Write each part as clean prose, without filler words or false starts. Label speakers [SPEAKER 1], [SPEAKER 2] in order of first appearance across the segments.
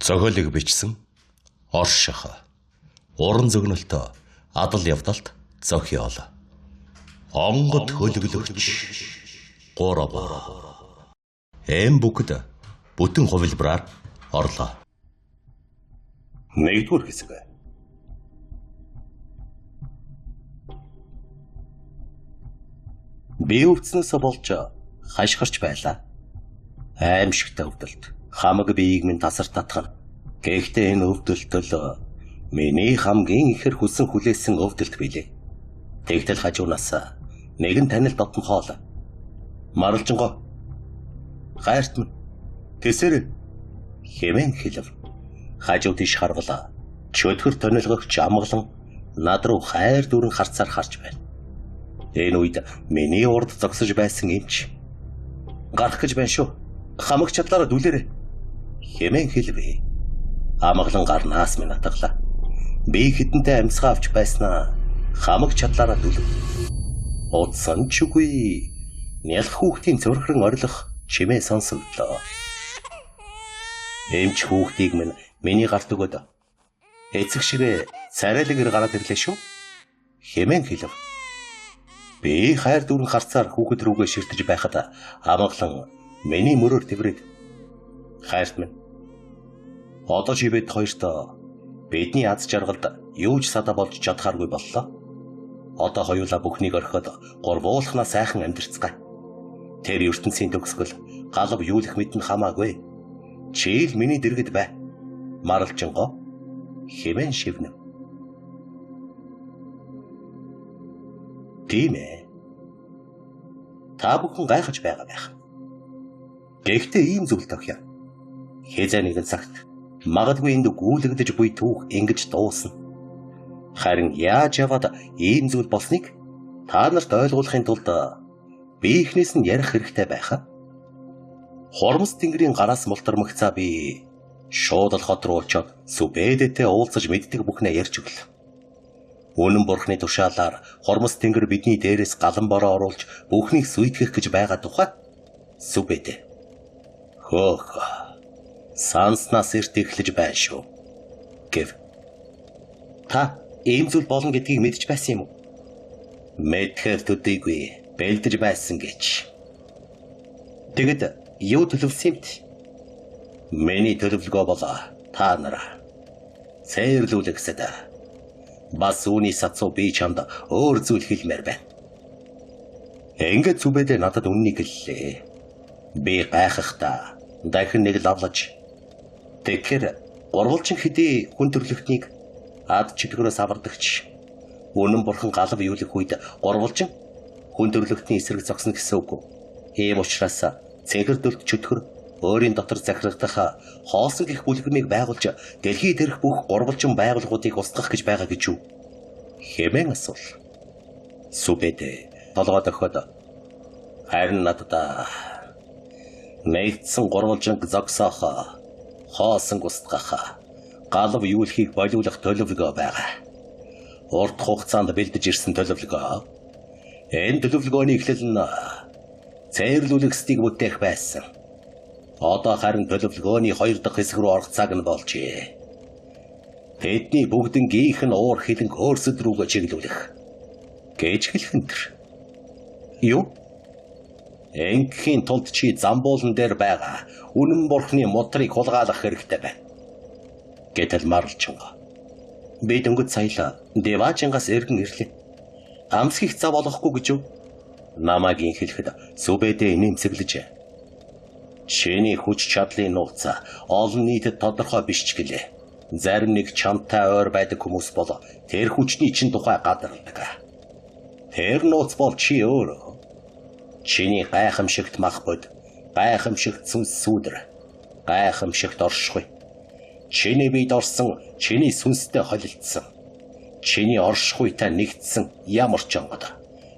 [SPEAKER 1] Зохиолыг бичсэн Орших. Уран зөгнөлт Адал явдалт зохиол. Онгод хөлөглөгч 3. Эм бүгд бүтэн хувилбараар орлоо.
[SPEAKER 2] Нэгдүгээр хэсэг. Би өвдснөөсөө болж хашгирч байлаа. Аимшигтай өвдөлт. Хамаг биеийг минь тасар татгана. Гэхдээ энэ өвдөлт л миний хамгийн ихээр хүсэн хүлээсэн өвдөлт билээ. Тэгтэл хажуунаас нэгэн танил дотн хоол. Маралжингоо. Хайрт минь. Тэсэр хэмээн хэлв. Хажуу тийш харвал чөтгөр тонилгогч амгалан над руу хайр дүүрэн харцаар харж байна. Энэ үед миний урд зогсож байсан эмч гарах гэж байна шүү. Хамаг чадлаараа дүлээрэй хэмээн хэлвэ. Амгалан гарнаас минь атгалаа. Би хэдэнтэй амьсгаа авч байснаа хамаг чадлаараа дүлв. Удсан ч үгүй. Нялх хүүхдийн цөөрхөрөн орилох чимээ сонсогдлоо. Эмч хүүхдийг минь миний гарт өгөөд эцэг ширээ царайлаг ир гараад ирлээ шүү хэмээн хэлв. Би хайр дүүрэн харцаар хүүхэд рүүгээ ширтэж байхад амгалан миний мөрөөр тэврээд хайрт минь одоо чи бид хоёрт бидний аз жаргалд юу ч садаа болж чадхааргүй боллоо. Одоо хоёулаа бүхнийг орхиод гурвуулхнаа сайхан амьдарцгаая. Тэр ертөнцийн төгсгөл галав юулах мэднэ хамаагүй. Чи л миний дэргэд бай. Маралжингоо хэмээн шивнэв. Тийм ээ. Та бүхэн гайхаж байгаа байх. Гэхдээ ийм зүйл тохио. Хэзээ нэгэн цагт магадгүй энд гүйлэгдэж буй түүх ингэж дуусна. Харин яаж яваад ийм зүйл болсныг та нарт ойлгуулахын тулд би эхнээс нь ярих хэрэгтэй байхаа. Хормос тэнгэрийн гараас мултармагцаа би шууд л хот руу очиод Сүбэдэтэй уулзаж мэддэг бүхнээ ярьж өглөө. Үнэн бурхны тушаалаар Хормос тэнгэр бидний дээрээс галан бороо оруулж бүхнийг сүйтгэх гэж байгаа тухай Сүбэдэ. Хөөх. Санснаас эрт эхлэж байна шүү гэв. Та ийм зүйл болно гэдгийг мэдэж байсан юм уу? Мэдхээр төдийгүй бэлдэж байсан гэж. Тэгэд юу төлөвлөсөн юм бэ? Миний төлөвлөгөө бол та нар цээрлүүлэхсэд бас үүний сацуу би чамд өөр зүйл хэлмээр байна. Ингээд Сүбэдэ надад үннийг хэллээ. Би гайхахдаа дахин нэг лавлаж тэгэхээр гурвалжин хэдий хүн төрлөختнийг ад чөтгөрөөс авардагч үнэн бурхан галав юулах үед гурвалжин хүн төрлөختний эсрэг зогсно гэсэн үг. Ийм учраас цэнхэр дүлт чөтгөр өөрийн дотор захирагдах хоосон гих бүлгэмийг байгуулж дэлхий дээрх бүх гурвалжин байгууллагуудыг устгах гэж байгаа гэж юу? Хэмээн асуул. Сүбэдэ толгой дохиод харин надад нэгдсэн гурвалжинг зогсоох, хоосон устгах, галав юулхийг болиулах төлөвлөгөө байгаа. Урт хугацаанд бэлдэж ирсэн төлөвлөгөө. Энэ төлөвлөгөөний эхлэл нь цээрлүүлэгсдийг бүтээх байсан. Одоо харин төлөвлөгөөний хоёр дахь хэсэг рүү орох цаг нь болжээ. Тэдний бүгднгийнх нь уур хилэнг өөрсөд рүүгээ чиглүүлэх гэж хэлхэн тэр. Юу? Энгийн тулд чи замбуулан дээр байгаа үнэн бурхны мудрыг хулгайлах хэрэгтэй байна. Гэтэл Маралжинго. Би дөнгөж сая Деважингаас эргэн ирлээ. Амсхих зав олохгүй гэж юу? Намайг инхэлэхэд Сүбэдэ инээмсэглэж чиний хүч чадлын нууц олон нийтэд тодорхой биш ч гэлээ. Зарим нэг чамтай ойр байдаг хүмүүс бол тэр хүчний чин тухай гадарладаг. Тэр нууц бол чи өөрөө. Чиний гайхамшигт мах бод, гайхамшигт сүнс сүүдэр, гайхамшигт оршихуй. Чиний биед орсон, чиний сүнстэй холилдсон. Чиний оршихуйтай нэгдсэн ямар ч онгод,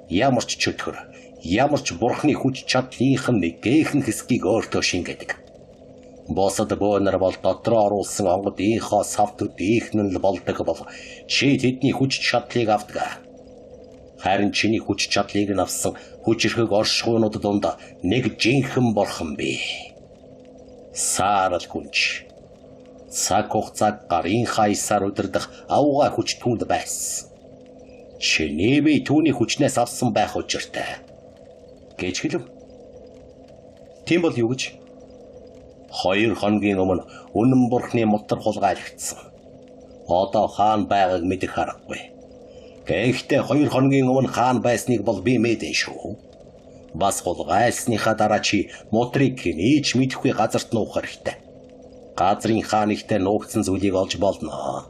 [SPEAKER 2] ямар ч чөтгөр, ямар ч бурхны хүч чадлынх нь нэгэхэн хэсгийг өөртөө шингээдэг. Бусад бөөнөр бол дотроо оруулсан онгодынхоо сав төдийх нь л болдог бол чи тэдний хүч чадлыг авдаг. Харин чиний хүч чадлыг нь авсан хүч эрхэг оршихуйнууд дунд нэг жинхэнэ бурхан бий. Саарал хүнч. Цаг хугацааг гарын хайсаар удирдах аугай хүч түүнд байсан. Чиний бие түүний хүчнээс авсан байх учиртай гэж хэлв. Тийм бол юу гэж? 2 хоногийн өмнө үнэн бурхны мутар хулгайлагдсан. Одоо хаан байгааг мэдэх аргагүй. Гэхдээ 2 хоногийн өмнө хаан байсныг бол би мэдэн шүү. Бас хулгайлсныхаа дараа чи мутрыг хэний ч мэдэхгүй газарт нуух хэрэгтэй. Газрын хаан ихтэй нуугдсан зүйлийг олж болно.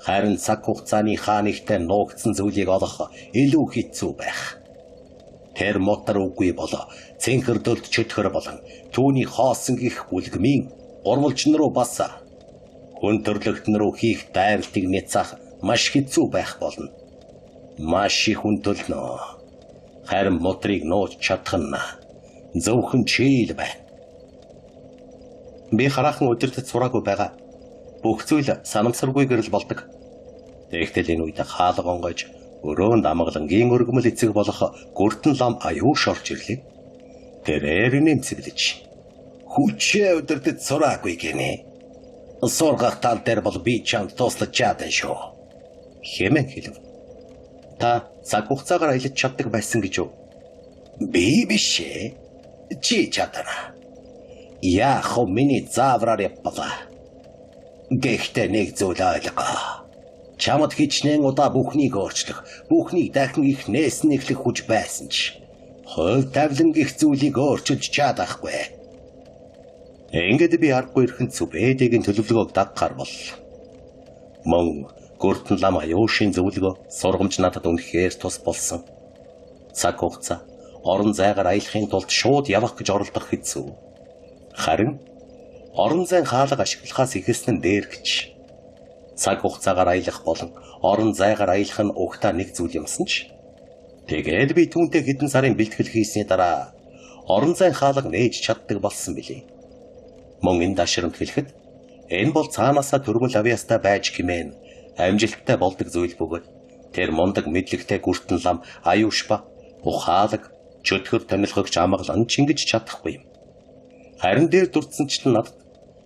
[SPEAKER 2] Харин цаг хугацааны хаан ихтэй нуугдсан зүйлийг олох илүү хэцүү байх. Тэр мутар үгүй бол цэнхэрдөлд чөтгөр болон түүний хоосон гих бүлгмийн гурвалжин руу бас хүн төрлөختн рүү хийх дайралтыг няцаах маш хэцүү байх болно. Маш их хүн төлнө. Харин мутрыг нууж чадах нь зөвхөн чи л байна. Би хараахан өдөртөд сураагүй байгаа. Бүх зүйл санамсаргүй гэрэл болдог. Тэгтэл энэ үед хаалга онгойж өрөөнд амгалангийн өргөмөл эцэг болох гүртэн лам аюуш орж ирлээ. Тэрээр нэмцэглэж хүчээ өдөртөд сураагүй гинэ. Сургах тал дээр бол би чамд туслаж чадан шүү хэмээн хэлв. Та цаг хугацаагаар аялаж чаддаг байсан гэж үү? Би биш ээ. Чи чадна. Яах вэ, миний заавраар явбала. Гэхдээ нэг зүйл ойлго. Чамд хичнээн удаа бүхнийг өөрчлөх, бүхнийг дахин их нээсэн эхлэх хүч байсан ч хувь тавилан гих зүйлийг өөрчилж чадахгүй. Ингээд би аргагүй эрхэн Зүбэдэгийн төлөвлөгөөг дагахар бол. Мөн гүртэн лам аюушийн зөвлөгөө сургамж надад үнэхээр тус болсон. Цаг хугацаа орон зайгаар аялахын тулд шууд явах гэж оролдох хэцүү. Харин орон зайн хаалга ашиглахаас эхэлсэн нь дээр гэж. Цаг хугацаагаар аялах болон орон зайгаар аялах нь угтаа нэг зүйл юмсан ч. Тэгээд би түүнтэй хэдэн сарын бэлтгэл хийсний дараа орон зайн хаалга нээж чаддаг болсон билээ. Мөн энэ дашрамт хэлэхэд энэ бол цаанаасаа төрмөл авьяастай байж гимэн амжилттай болдог зүйл бөгөөд тэр мундаг мэдлэгтэй гүртэн лам аюуш ба ухаалаг чөтгөр тонилгогч амгалан ч ингэж чадахгүй юм. Харин дээр дурдсан ч надад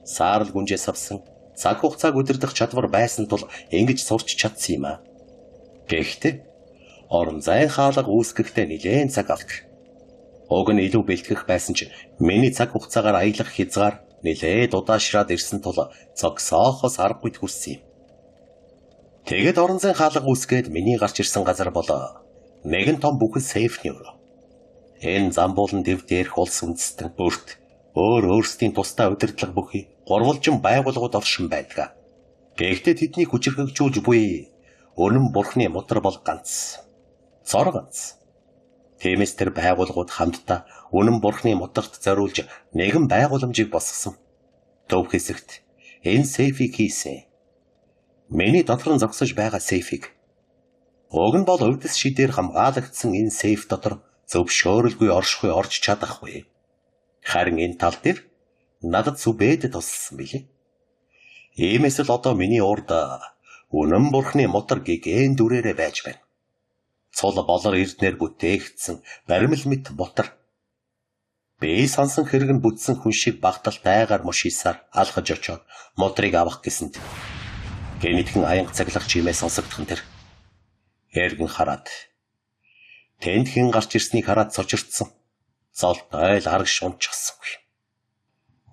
[SPEAKER 2] саарал гүнжээс авсан цаг хугацааг удирдах чадвар байсан тул ингэж сурч чадсан юм аа. Гэхдээ орон зайн хаалга үүсгэхдээ нэлээн цаг авдаг. Уг нь илүү бэлтгэх байсан ч миний цаг хугацаагаар аялах хязгаар нэлээд удаашраад ирсэн тул зогсоохоос аргагүй хүрсэн юм. Тэгээд орон зайн хаалга үүсгээд миний гарч ирсэн газар бол нэгэн том бүхэл сейфний өрөө. Энэ замбуулан дэв дээрх улс үндэстэн бүрт өөр өөрсдийн тусдай удирдлага бүхий гурвалжин байгууллагууд оршин байдаг. Гэхдээ тэднийг хүчирхэгжүүлж буй үнэн бурхны мутар бол ганц. Цор ганц. Тиймээс тэр байгууллагууд хамтдаа үнэн бурхны мутарт зориулж нэгэн байгууламжийг босгосон. Төв хэсэгт энэ сейфийг хийсэн. Миний дотор нь зогсож байгаа сейфийг. Уг нь бол өвдөс шидээр хамгаалагдсан энэ сейф дотор зөвшөөрөлгүй оршихгүй орж чадахгүй. Харин энэ тал дээр надад Зүбэд тусалсан билээ. Иймээс л одоо миний урд үнэн бурхны мутар гэгэн дүрээрээ байж байна. Цул болор эрднээр бүтээгдсэн баримл мэт мутар. Би сансан хэрэг нь бүтсэн хүн шиг багталтайгаар мушисаар алхаж очоод мутрыг авах гэсэнд гэнэтхэн аянга цаглах чимээ сонсогдсон тэр. Эргэн хараад тэнд хэн гарч ирснийг хараад цочирдсан. Золт ойл арагш унчихсангүй.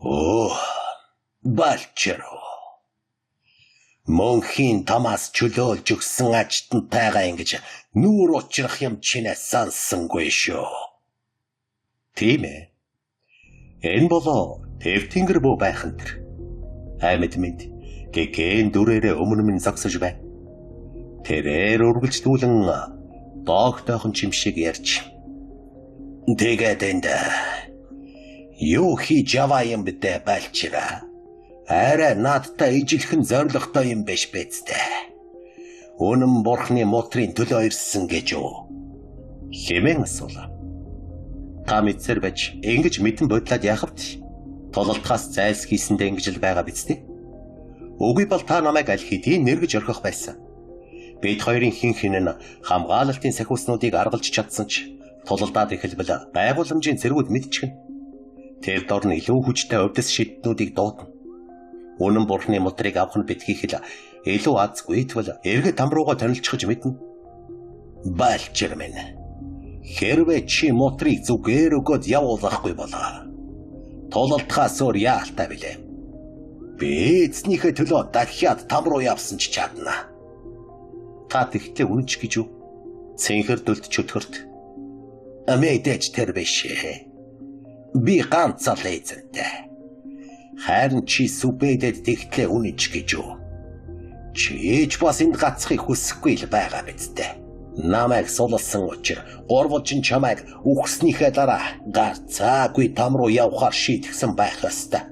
[SPEAKER 2] Оо, балчроо. Мөнхийн тамаас чөлөөлж өгсөн ажилтнтайгаа ингэж нүүр учрах юм чинээ сансангүй шүү. Тийм ээ. Энэ болоо Тэвтэнгэр бөө байхан тэр. Амьд мэд гэгэн дүрээрээ өмнө минь зогсож байна. Тэрээр үргэлжлүүлэн доогтойхон чим шиг ярьж. Тэгээд энд юу хийж яваа юм бэ балчраа? Арай наадтай ижилхэн зоригтой юм биш биз дээ. Үнэн бурхны мутрын төлөө ирсэн гэж үү? Хэмээн асуулаа. Та мэдсээр байж ингэж мэдэн бодлоод яах вэ? Тулалдахаас зайлс хийсэндээ ингэж л байгаа биз дээ. Үгүй бол та намайг аль хэдийн нэргэж орхих байсан. Бид хоёрын хин хин нь хамгаалалтын сахиуснуудыг аргалж чадсан ч тулалдаад эхэлбэл байгууламжийн цэргүүд мэдчихнэ. Тэр дор нь илүү хүчтэй өвдөс шидтнүүдийг дуудана. Үнэн бурхны мутрыг авах нь битгий хэл илүү азгүй твэл эргэ там руугаа тонилчихж мэднэ. Балчир минь. Хэрвээ чи мутрыг зүгээр өгөөд явуулахгүй бол тулалдахаас өөр яалтай билээ. Би эзнийхээ төлөө дахиад там руу явсан ч чадна. Та тэгтээ үнэнч гэж юу? Цэнхэр дүлд чөтгөрт. Мэдээж тэр биш. Би ганц л эзэнтэй. Харин чи сүбэдэд тэгтлээ үнэнч гэж юу? Чи ч бас энд гацхыг хүсэхгүй л байгаа биз дээ. Намайг сулалсан учир гурвалжин чамайг үхснийхээ дараа гарцаагүй там руу явахаар шийтгсэн байх ёстой.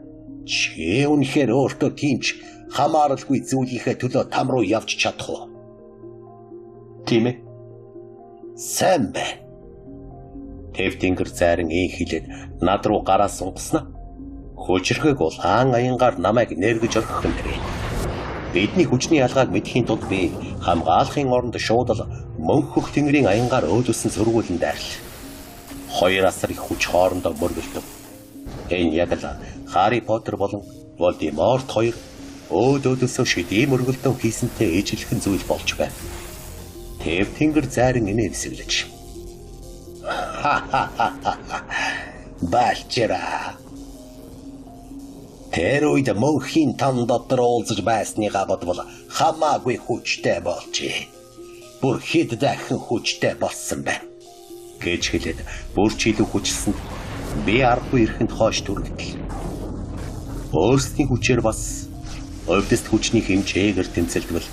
[SPEAKER 2] Чи үнэхээр өөртөө тийм ч хамааралгүй зүйлийнхээ төлөө там руу явж чадах уу? Тийм ээ. Сайн байна. Тэвтэнгэр зайран ийн хилээд над руу гараа сунгаснаа. Хүчрхэг улаан аянгаар намайг нэргэж орхих нь тэрэ. Бидний хүчний ялгааг мэдэхийн тулд би хамгаалахын оронд шууд л мөнх хөх тэнгэрийн аянгаар өөдөлсөн сөргүүлэн дайрлаа. Хоёр асар их хүч хоорондоо мөргөлдөв. Энэ яг л Харри Поттер болон Волдеморт хоёр өөдөөдөөсөө шидийн мөргөлдөн хийсэнтэй ижилхэн зүйл болж байна. Тэв тэнгэр зайран инээмсэглэж. Балчира. Тэр үед мөнхийн тан дотор уулзаж байсныгаа бодвол хамаагүй хүчтэй болжээ. Бүр хэд дахин хүчтэй болсон байна гэж хэлээд бүр ч илүү хүчилсэн. Би аргагүй ирэхэнд хойш түргэтэл. Өөрсдийн хүчээр бас өвдөст хүчний хэмжээгээр тэмцэлдвэл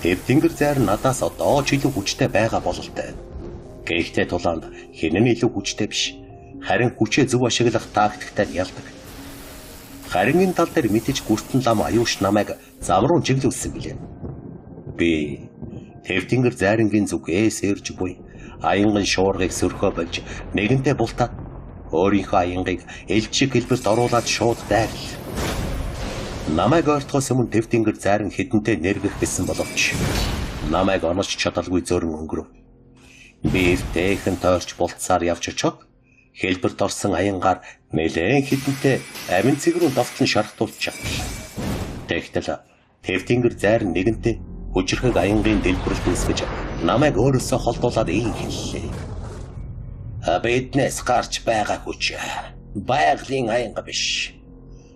[SPEAKER 2] тэв тэнгэр зайр надаас одоо ч илүү хүчтэй байгаа бололтой. Гэхдээ тулаанд хэн нь илүү хүчтэй биш. Харин хүчээ зөв ашиглах тактиктай ялдаг. Харин энэ тал дээр мэдээж гүртэн лам аюуш намайг зам руу чиглүүлсэн билээ. Би тэв тэнгэр зайрангийн зүгээс ирж буй аянган шуургыг сөрхөө болж нэгэнтээ бултаад өөрийнхөө аянгийг элчиг хэлбэрт оруулаад шууд дайрлаа. Намайг ойртохоос өмнө тэв тэнгэр зайран хэдэнтэй нэргэх гэсэн боловч намайг онож чадалгүй зөрөн өнгөрөв. Би эвтэйхэн тойрч бултсаар явж очоод хэлбэрт орсон аянгаар нэлээн хэдэнтэй амин цэг рүү довтлон шархтуулж чадлаа. Тэгтэл тэв тэнгэр зайран нэгэнтээ хүчрхэг аянгийн дэлбэрэлт үүсгэж намайг өөрөөсөө холдуулаад ийм хэллээ. Биднээс гарч байгаа хүч байгалийн аянга биш.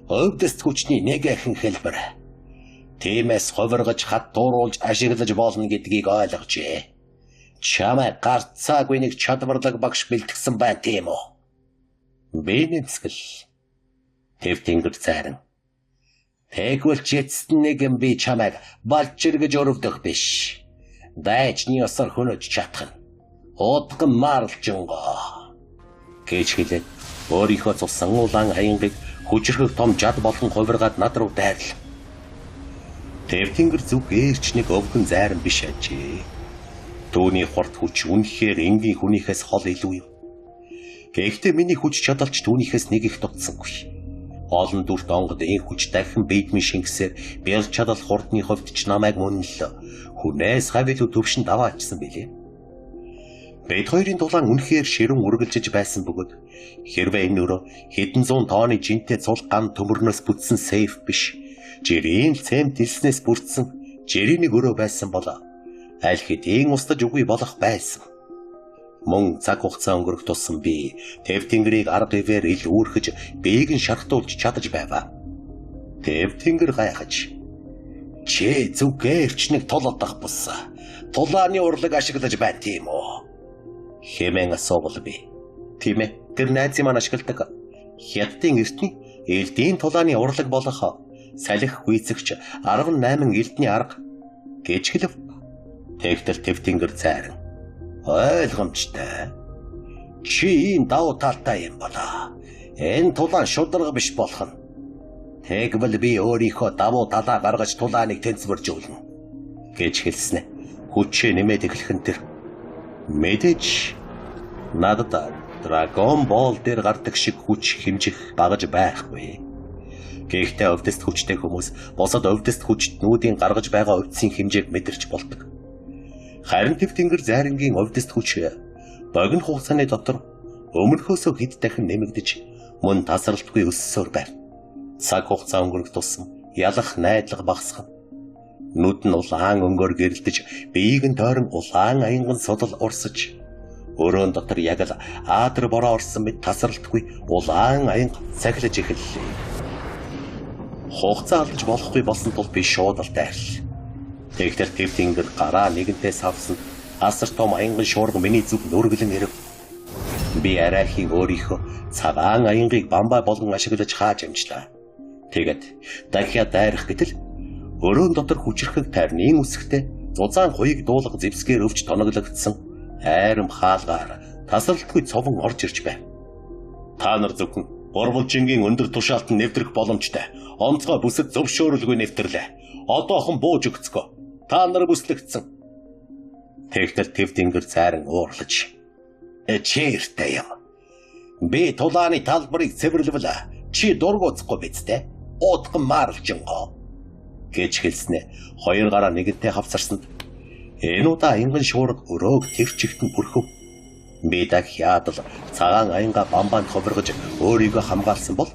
[SPEAKER 2] Өвдөст хүчний нэгэхэн хэлбэр. Тиймээс хувиргаж хаттууруулж ашиглаж болно гэдгийг ойлгожээ. Чамайг гарцаагүй нэг чадварлаг багш бэлтгэсэн байна тийм үү? Би нэмсгэл. Тэв тэнгэр зайран. Тэгвэл ч эцэст нэгэн би чамайг балчир гэж өрөвдөх биш. Дайчны ёсоор хөнөөж чадах нь. Удган марлжингоо гэж хэлээд өөрийнхөө цусан улаан аянгийг хүчрхэг том жад болгон хувиргаад над руу дайрлаа. Тэв тэнгэр зүгээр ч нэг өвгөн зайран биш ажээ. Түүний хурд хүч үнэхээр энгийн хүнийхээс хол илүү юм. Гэхдээ миний хүч чадалч түүнийхээс нэг их дутсангүй. Олон дүрт онгод энэ хүч дахин бийдмийн шингэсээр бял чадал хурдны хувьд ч намайг мөн л хүнээс хав илүү төвшөнд аваачсан билээ. Бид хоёрын тулаан үнэхээр ширүүн үргэлжиж байсан бөгөөд хэрвээ энэ өрөө хэдэн зуун тооны жинтэй цул ган төмөрнөөс бүтсэн сейф биш, жирийн цемент элснээс бүрдсэн жирийн нэг өрөө байсан бол аль хэдийн устдаж үгүй болох байсан. Мөн цаг хугацаа өнгөрөх тусам би тэв тэнгэрийг арга ивээр ил үүрхэж биеийг нь шархтуулж чадаж байваа. Тэв тэнгэр гайхаж чи зүгээр ч нэг тулалдах бус. Тулааны урлаг ашиглаж байна тийм үү? Хэмээн асуувал би. Тийм ээ. Тэр найзын маань ашигладаг Хятадын эртний элдийн тулааны урлаг болох салхи гүйцэгч 18 элдний арга гэж хэлв. Тэгтэл тэв тэнгэр зайран. Ойлгомжтой. Чи ийм давуу талтай юм болоо. Энэ тулаан шударга биш болох нь. Тэгвэл би өөрийнхөө давуу талаа гаргаж тулааныг тэнцвэржүүлнэ гэж хэлснэ. Хүчээ нэмээд эхлэх нь тэр. Мэдээж надад Dragon Ball дээр гардаг шиг хүч хэмжих багаж байхгүй. Гэхдээ өвдөст хүчтэй хүмүүс бусад өвдөст хүчтнүүдийн гаргаж байгаа өвдсийн хэмжээг мэдэрч болдог. Харин тэв тэнгэр зайрангийн өвдөст хүч богино хугацааны дотор өмнөхөөсөө хэд дахин нэмэгдэж мөн тасралтгүй өссөөр байв. Цаг хугацаа өнгөрөх тусам ялах найдлага багасгав. Нүд нь улаан өнгөөр гэрэлтэж, биеийг нь тойрон улаан аянган судал урсаж, өрөөн дотор яг л аадар бороо орсон мэт тасралтгүй улаан аянга цахилж эхэллээ. Хугацаа алдаж болохгүй болсон тул би шууд л дайрлаа. Тэгтэл төв тэнгэр гараа нэгэнтээ савсан асар том аянган шуурга миний зүг нүргэлэн ирэв. Би арайхийн өөрийнхөө цагаан аянгаыг бамбай болгон ашиглаж хааж амжлаа. Тэгээд дахиад дайрах гэтэл өрөөн дотор хүчрхэг тайрны үсгтээ зузаан хуйг дуулга зэвсгээр өвч тоноглогдсон айрам хаалгаар тасралтгүй цовон орж ирж байв. Та нар зөвхөн гурвалжингийн өндөр тушаалтанд нэвтрэх боломжтой. Онцгой бүсэд зөвшөөрөлгүй нэвтрлээ. Одоохон бууж өгцгөө. Та нар бүслэгдсэн. Тэгтэл төв тэнгэр цайран уурлаж. Чээртэй юм. Би тулааны талбарыг цэвэрлэвэл чи дургуутсахгүй биз дээ. Уутхан маарлжингоо гэж хэлснэ. Хоёр гараа нэгэнтээ хавцарсанд энэ удаа аянган шуурга өрөөг тэр чигт нь бүрхв. Би дахиад л цагаан аянга бамбанд ховрогож өөрийгөө хамгаалсан бол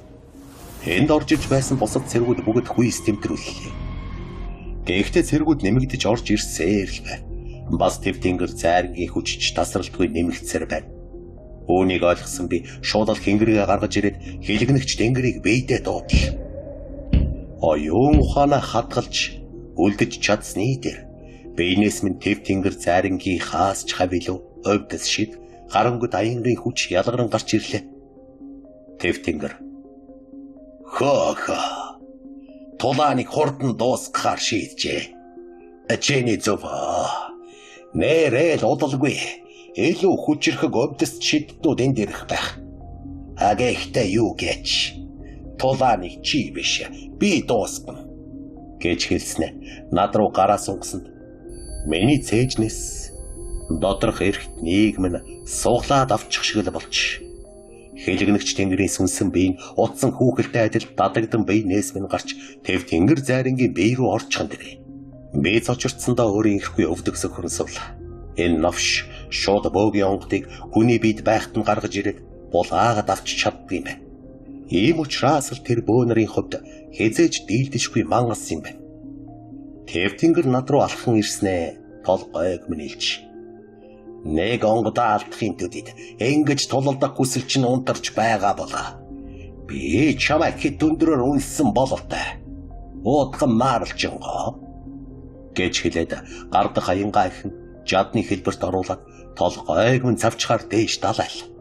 [SPEAKER 2] энд орж иж байсан бусад цэргүүд бүгд хүйс тэмтрүүллээ. Гэхдээ цэргүүд нэмэгдэж орж ирсээр л байв. Бас төв тэнгэр зайрангийн хүчж тасралтгүй нэмэгдсээр байна. Үүнийг ойлгосон би шууд л хингэргээ гаргаж ирээд хилэгнэгч тэнгэрийг биедээ дуудлаа. Оюун ухаанаа хадгалж үлдэж чадсны дээр биенээс минь төв тэнгэр зайрангийн хаас ч хавилуу өвдөс шиг гарангуд аянгийн хүч ялгаран гарч ирлээ. Төв тэнгэр хөө хөө тулааныг хурдан дуусгахаар шийджээ. Чиний зөв нэрэл удалгүй илүү хүчрхэг өвдөс шидтүүд энд ирэх байх. А гэхдээ юу гэж тулааныг чи биш би дуусгана гэж хэлснэ. Над руу гараа сунгасанд миний цээжнээс доторх эрхт нийгэм нь суглаад авчих шиг л болч. Хэлэгнэгч тэнгэрийн сүнсэн бие нь утсан хүүхэлтэй адил дадагдан биенээс минь гарч төв тэнгэр зайрангийн бие рүү орчихон дэрээ. Би цочирдсондоо өөрийн ирэхгүй өвдөгсөх хөрөнсвөл. Энэ новш шууд бөөгийн онгодыг хүний биед байхад нь гаргаж ирээд булаагаад авч чаддаг юм байна. Ийм учраас л тэр бөө нарын хувьд хизээж дийлдэшгүй мангас юм байна. Төв тэнгэр над руу алхан ирснээ толгойг минь илж. Нэг онгодоо алдахын төдийд ингэж тулалдах хүсэл чинь унтарч байгаа болоо. Би чамайг хэд өндрөөр үнэлсэн бололтой. Уудхан маарлжингоо гэж хэлээд гар дах аянгаа ихэн жадны хэлбэрт оруулаад толгойг минь цавчхаар дээш далайл.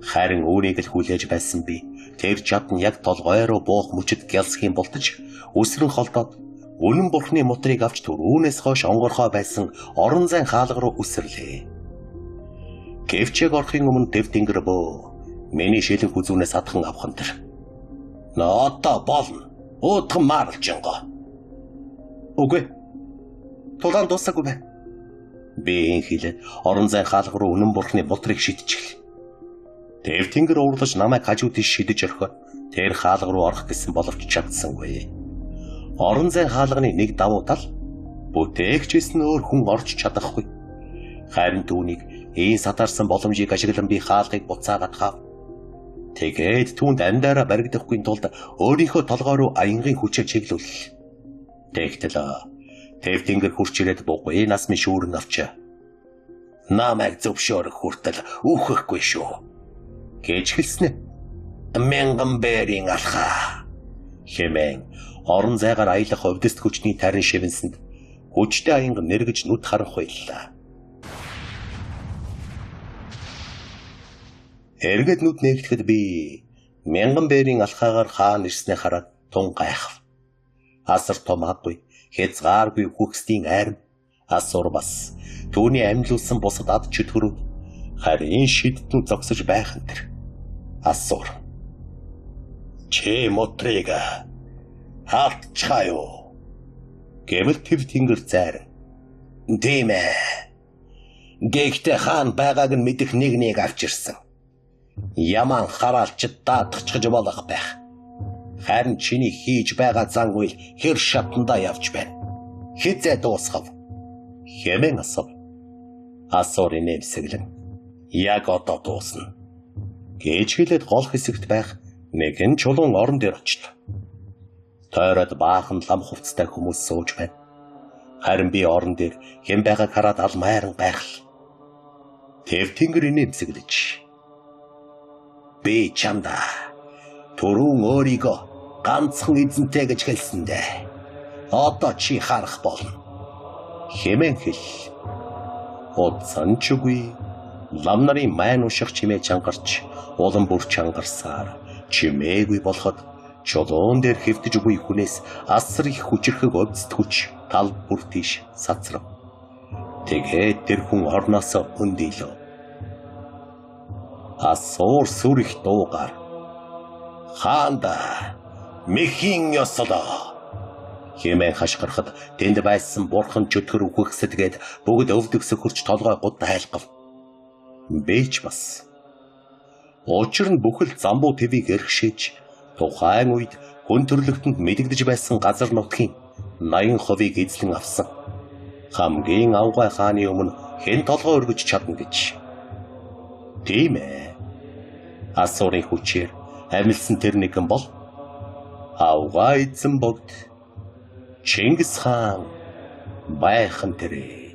[SPEAKER 2] Харин үүнийг л хүлээж байсан би тэр жад нь яг толгой руу буух мөчөд гялсхийн болтож өсрөн холдоод үнэн бурхны мутрыг авч түрүүнээс хойш онгорхой байсан орон зайн хаалга руу үсэрлээ. Гэвч яг орохын өмнө төв тэнгэр бөө миний шилэн хүзүүнээс адхан авхан тэр. Одоо болно. Уудхан маарлжингоо. Үгүй. Тулаан дуусаагүй байна. Би ин хэлээд орон зайн хаалга руу үнэн бурхны мутрыг шидчихлээ. Төв тэнгэр уурлаж намайг хажуу тийш шидэж орхиод тэр хаалга руу орох гэсэн боловч чадсангүй. Орон зайн хаалганы нэг давуу тал бүтээгчээс нь өөр хүн орж чадахгүй. Харин түүнийг ийм сатарсан боломжийг ашиглан би хаалгыг буцаагаад хав. Тэгээд түүнд амьдаараа баригдахгүй тулд өөрийнхөө толгой руу аянгийн хүчээр чиглүүллээ. Тэгтэл төв тэнгэр хурч ирээд бугуй нас минь шүүрэн авчаа. Намайг зөвшөөрөх хүртэл үхэхгүй шүү гэж хэлснэ. Мянган бэрийн алхаа хэмээн орон зайгаар аялах өвдөст хүчний тарин шивэнсэнд хүчтэй аянга нэргэж нүд харанхуйллаа. Эргээд нүд нээгдэхэд би мянган бэрийн алхаагаар хаана ирснээ хараад тун гайхав. Асар том адгүй, хязгааргүй үхгсдийн айрам, асуур бас түүний амьлуулсан бусад ад чөтгөрүүд харин шидтэн зогсож байх нь тэр. Асуур. Чи мотрыг хаалтчхаа юу? Гэвэл төв тэнгэр зайран. Тийм ээ. Гэхдээ хаан байгааг нь мэдэх нэг нэг авчирсан. Яман хараалчд даатгах болох байх. Харин чиний хийж байгаа зан үйл хэр шатандаа явж байна. Хизээ дуусгав. Хэмээн асуув. Асуур инээмсэглэн. Яг одоо дуусна гэж хэлээд гол хэсэгт байх нэгэн чулуун орон дээр очлоо. Тойроод баахан лам хувцастай хүмүүс сууж байна. Харин би орон дээр хэн байгааг хараад алмайран гайхал. Тэв тэнгэр инээмсэглэж. Би чамда түрүүн өөрийгөө ганцхан эзэнтэй гэж хэлсэндээ. Одоо чи харах болно. Хэмээн хэл. Удсан ч үгүй. Лам нарын майн унших чимээ чангарч, улам бүр чангарсаар чимээгүй болоход чулуун дээр хэвтэж буй хүнээс асар их хүчирхэг өвдөлт хүч тал бүр тийш сацрав. Тэгээд тэр хүн орноос өндийлөө. Асуур сүр их дуугаар хаанда мэхийн ёслоо хэмээн хашгирахад тэнд байсан бурхан чөтгөр үхэх сэтгээд бүгд өвдөг сөхөрч толгой гуд айлгав. Бэж бас. Учир нь бүхэл замбуу твийг эрхшээж тухайн үед хүн төрлөختөнд мэдэгдэж байсан газар нутгийн 80%-ийг эзлэн авсан. Хамгийн авгай хааны өмнө хэн толгой өргөж чадна гэж. Тийм ээ. Асуурын хүчээр амилсан тэр нэгэн бол авгай эзэн богд Чингис хаан байхан тэрээ.